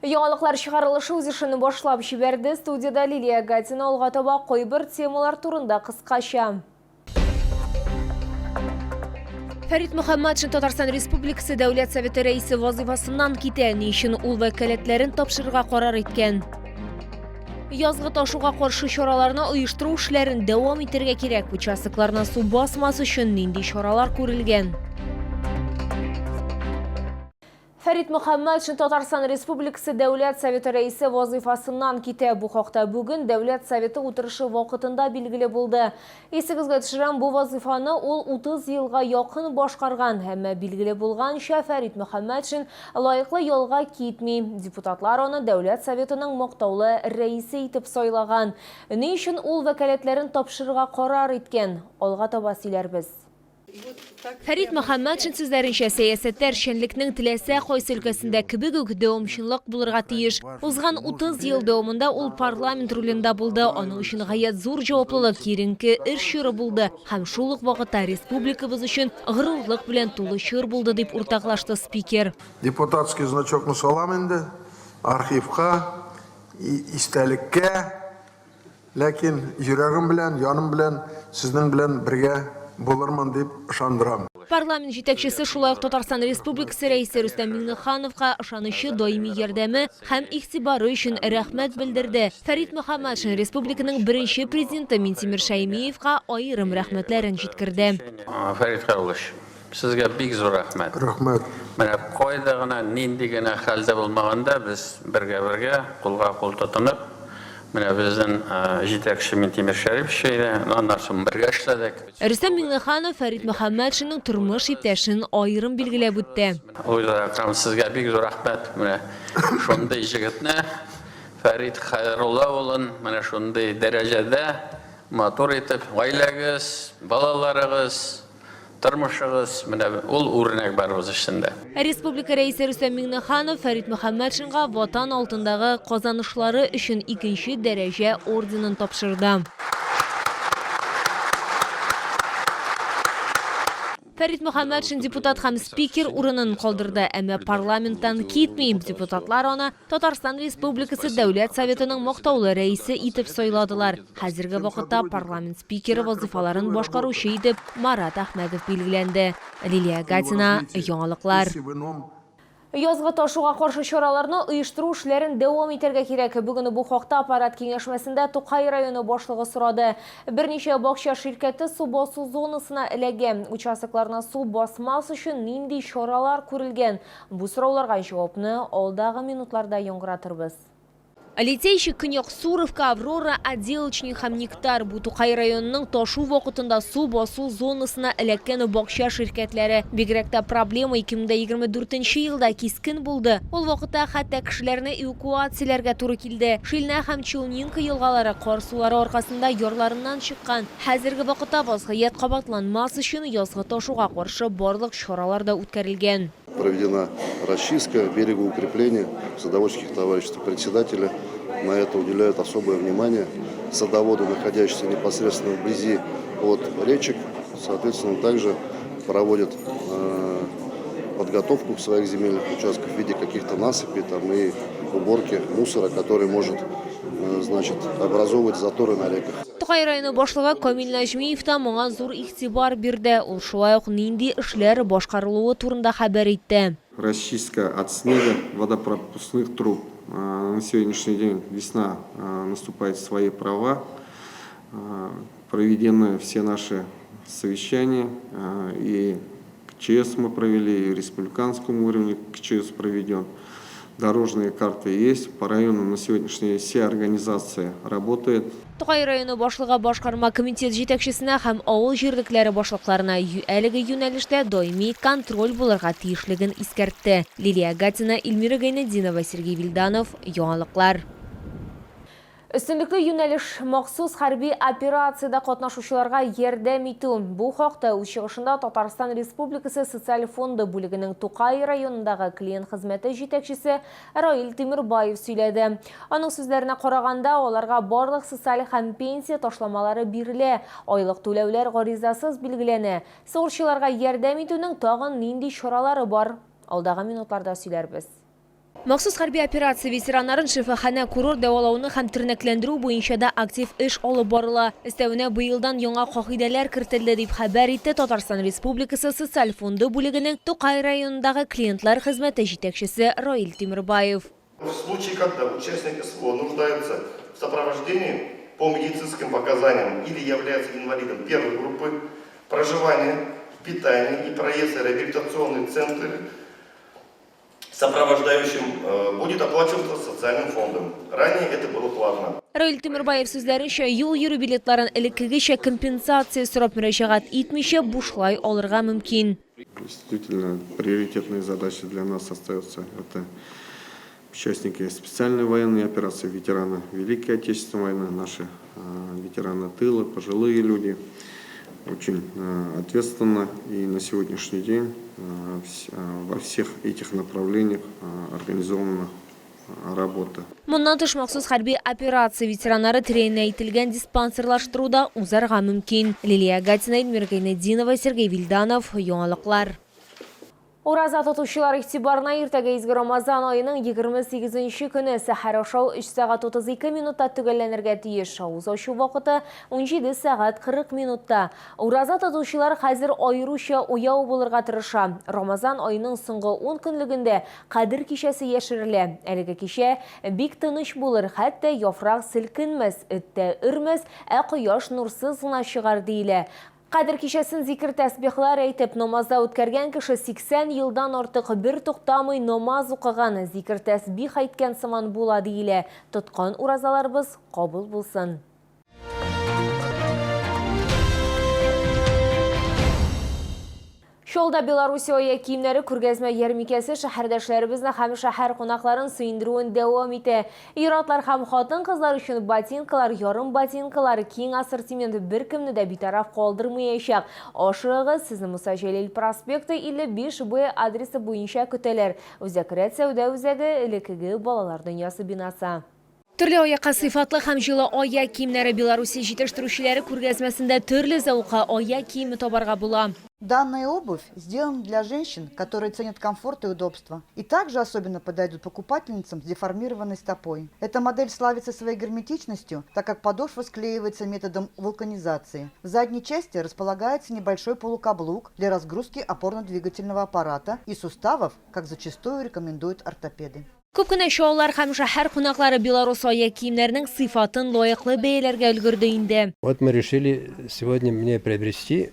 Яңалыклар чыгарылышы үз эшен башлап җибәрде. Студиядә Лилия Гатина алга таба кайбер темалар турында кыскача. Фәрит Мөхәммәтшин Татарстан Республикасы Дәүләт Советы рәисе вазыйфасыннан китә. Ни өчен ул вәкаләтләрен тапшырырга карар иткән? Язгы ташуга каршы чараларны оештыру эшләрен дәвам итәргә кирәк. Участокларны су басмас өчен нинди чаралар күрелгән? Фәрит Мөхәммәтшин Татарстан Республикасы Дәүләт Советы Рәисе вазыйфасыннан китә. Бу хакта бүген Дәүләт Советы утырышы вакытында билгеле булды. Исегезгә төшерәм, бу вазыйфаны ул 30 елга якын башкарган. Әмма билгеле булганча, Фәрит Мөхәммәтшин лаеклы ялга китми. Депутатлар аны Дәүләт Советының мактаулы рәисе итеп сайлаган. Ни өчен ул вәкаләтләрен тапшырырга карар иткән? Алга таба сөйләрбез. Фәрит Мөхәммәтшин сүзләренчә, сәясәттә эшчәнлекнең теләсә кайсы өлкәсендә кебек үк дәвамчынлык булырга тиеш. Узган 30 ел дәвамында ул парламент рулендә булды, аның өчен гаять зур җаваплылык, киеренке эш чоры булды һәм шул ук вакытта республикабыз өчен горурлык белән тулы чор булды, дип уртаклашты спикер. Депутатский значокны салам инде архивка, истәлеккә. Ләкин йөрәгем белән, яным белән сезнең белән бергә булырмын дип ышандырам. Парламент җитәкчесе шулай ук Татарстан Республикасы Рәисе Рөстәм Миңнехановка ышанычы, даими ярдәме һәм игътибары өчен рәхмәт белдерде. Фәрит Мөхәммәтшин республиканың беренче Президенты Минтимер Шәймиевка аерым рәхмәтләрен җиткерде. Фәрит Хәйруллович, сезгә бик зур рәхмәт. Рәхмәт. Менә кайда гына, нинди генә хәлдә булмаганда, без бергә-бергә, кулга-кул тотынып, менә безнең җитәкче Минтимер Шәрипович иде, аннан соң бергә эшләдек. Рөстәм Миңнеханов Фәрит Мөхәммәтшинның тормыш иптәшен аерым билгеләп үтте. Луиза Әкрәм, сезгә бик зур рәхмәт, менә шундый җегетне, Фәрит Хәйрулла улын менә шундый дәрәҗәдә матур итеп гаиләгез, балаларыгыз, Тормышыгыз, менә ул үрнәк барыбыз өчен дә. Республика Рәисе Рөстәм Миңнеханов Фәрит Мөхәммәтшинга Ватан алдындагы казанышлары өчен икенче дәрәҗә орденын тапшырды. Фәрит Мөхәммәтшин депутат һәм спикер урынын калдырды, әмма парламенттан китми. Депутатлар аны Татарстан Республикасы Дәүләт Советының мактаулы рәисе итеп сайладылар. Хәзерге вакытта парламент спикеры вазыйфаларын башкаручы итеп Марат Әхмәтов билгеләнде. Лилия Гатина, Яңалыклар. Язгы ташуга каршы чараларны оештыру эшләрен дәвам итәргә кирәк. Бүген бу хакта аппарат киңәшмәсендә Тукай районы башлыгы сорады. Берничә бакча ширкәте су басу зонасына эләгә. Участокларны су басмас өчен нинди чаралар күрелгән? Бу сорауларга җавапны алдагы минутларда яңгыратырбыз. Литейщик, Көньяк Суровка, Аврора, Отделочник һәм Нектар бу Тукай районының ташу вакытында су басу зонасына эләккән бакча ширкәтләре. Бигрәк тә проблема 2024 нче елда кискен булды. Ул вакытта хәтта кешеләрне эвакуацияләргә туры килде. Шилнә һәм Челнинка елгалары кар сулары аркасында ярларыннан чыккан. Хәзерге вакытта вазгыять кабатланмас өчен язгы ташуга каршы барлык чаралар да үткәрелгән. Проведена расчистка берегоукрепление садоводческих товариществ. Председатели на это уделяют особое внимание. Садоводы, находящиеся непосредственно вблизи от речек, соответственно, также проводят э, подготовку своих земельных участков в виде каких-то насыпей там, и уборки мусора, который может э, значит, образовывать заторы на реках. Тукай районы башлыгы Камил Нәҗмиев та моңа зур игътибар бирде. Ул шулай ук нинди эшләр башкарылуы турында хәбәр итте. Расчистка от снега водопропускных труб. На сегодняшний день весна наступает в свои права. Проведены все наши совещания и КЧС мы провели, и республиканскому уровню КЧС проведен. Дорожные карты есть. По району на сегодняшний день все организации работают. Тукай районы башлыгы башкарма комитет җитәкчесенә һәм авыл җирлекләре башлыкларына әлеге юнәлештә даими контроль булырга тиешлеген искәртте. Лилия Гатина, Эльмира Гайнетдинова, Сергей Вильданов, Яңалыклар. Өстенлекле юнәлеш, махсус хәрби операциядә катнашучыларга ярдәм итү. Бу хакта үз чыгышында Татарстан Республикасы Социаль фонды бүлегенең Тукай районындагы клиент хезмәте җитәкчесе Раил Тимербаев сөйләде. Аның сүзләренә караганда, аларга барлык социаль һәм пенсия ташламалары бирелә, айлык түләүләр гаризасыз билгеләнә. Сугышчыларга ярдәм итүнең тагын нинди чаралары бар? Алдагы минутларда сөйләрбез. Махсус хәрби операция ветераннарын шифаханә-курорт дәвалауны һәм тернәкләндерү буенча да актив эш алып барыла. Өстәвенә, быелдан яңа кагыйдәләр кертелде, дип хәбәр итте Татарстан Республикасы Социаль фонды бүлегенең Тукай районындагы клиентлар хезмәте җитәкчесе Раил Тимербаев. В случае, когда участник СВО нуждается в сопровождении по медицинским показаниям или является инвалидом первой группы, проживание, питание и проезд в реабилитационный центр сопровождающим будет оплачиваться социальным фондом. Ранее это было платно. Раил Тимербаев сүзләренчә, юл йөрү билетларын элеккегечә компенсация сорап мөрәҗәгать итмичә бушлай алырга мөмкин. Действительно, приоритетная задача для нас остается это участники специальной военной операции, ветераны Великой Отечественной войны, наши ветераны тыла, пожилые люди. Очень ответственно и на сегодняшний день во всех этих направлениях организована работа. Моннан тыш махсус хәрби операция ветераннары тирәнәйтелгән диспансерлаштыру да узарга мөмкин. Лилия Гатина, Эльмира Гайнетдинова, Сергей Вильданов, Яңалыклар. Ураза тотучылар игътибарына иртәгә изге Рамазан аеның 28 көне сәхәр ашау 3 сәгать 32 минутта төгәлләнергә тиеш. Авыз ачу вакыты 17 сәгать 40 минутта. Ураза тотучылар хәзер аеруча уяу булырга тырыша. Рамазан аеның соңгы 10 көнлегендә Кадер кичәсе яшерелә. Әлеге кичә бик тыныч булыр, хәтта яфрак селкенмәс, эт тә өрмәс, ә кояш нурсыз гына чыгар диелә. Кадер кичәсен зикер-тәсбихлар әйтеп, намазда үткәргән кеше 80 елдан артык бертуктамый намаз укыган, зикер-тәсбих әйткән сыман була диелә. Тоткан уразаларыбыз кабул булсын. Чаллыда Белоруссия аяк киемнәре күргәзмә ярмикәсе шәһәрдәшләребезне һәм шәһәр кунакларын сөендерүен дәвам итә. Ир-атлар һәм хатын-кызлар өчен ботинкалар, ярым ботинкалар, киң ассортимент беркемне дә битараф калдырмыячак. Ашыгыгыз, сезне Муса Җәлил проспекты 55 Б адресы буенча көтәләр. Үзәк рәт сәүдә үзәге, элеккеге Балалар дөньясы бинасы. Төрле аякка сыйфатлы һәм җылы аяк киемнәре Белоруссия җитештерүчеләре күргәзмәсендә төрле зәвыкка аяк киеме табарга була. Данная обувь сделана для женщин, которые ценят комфорт и удобство. И также особенно подойдут покупательницам с деформированной стопой. Эта модель славится своей герметичностью, так как подошва склеивается методом вулканизации. В задней части располагается небольшой полукаблук для разгрузки опорно-двигательного аппарата и суставов, как зачастую рекомендуют ортопеды. Күп кенә чаллылар һәм шәһәр кунаклары белорус аяк киемнәренең сыйфатын лаеклы бәяләргә өлгерде инде. Вот мы решили сегодня мне приобрести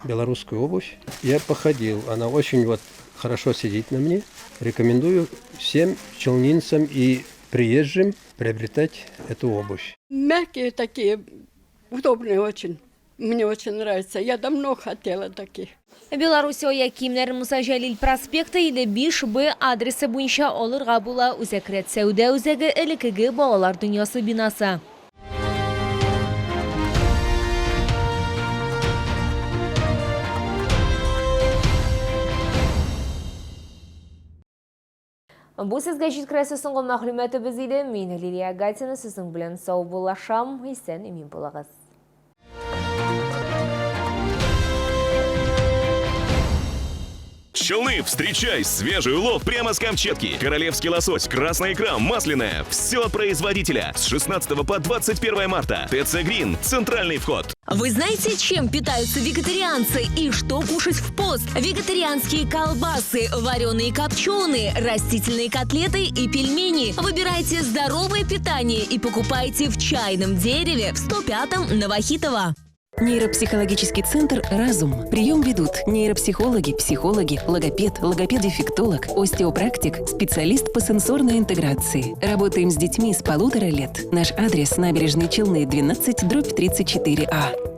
белорусскую обувь. Я походил, она очень вот хорошо сидит на мне. Рекомендую всем челнинцам и приезжим приобретать эту обувь. Мягкие такие, удобные очень. Мне очень нравится. Я давно хотела таких. Белоруссия аяк киемнәрен Муса Җәлил проспекты 55 Б адресы буенча алырга була. Үзәк рәт сәүдә үзәге, элеккеге Балалар дөньясы бинасы. Бу сезгә җиткерәсе соңгы мәгълүматыбыз иде. Мин Лилия Гатина сезнең белән саубуллашам. Исән имин булыгыз. Челны, встречай! Свежий улов прямо с Камчатки. Королевский лосось, красная икра, масляная. Все от производителя. С 16 по 21 марта. ТЦ Грин. Центральный вход. Вы знаете, чем питаются вегетарианцы и что кушать в пост? Вегетарианские колбасы, вареные копченые, растительные котлеты и пельмени. Выбирайте здоровое питание и покупайте в чайном дереве в 105-м Новохитово. Нейропсихологический центр «Разум». Прием ведут нейропсихологи, психологи, логопед, логопед-дефектолог, остеопрактик, специалист по сенсорной интеграции. Работаем с детьми с 1,5 лет. Наш адрес: Набережные Челны, 12, дробь 34А.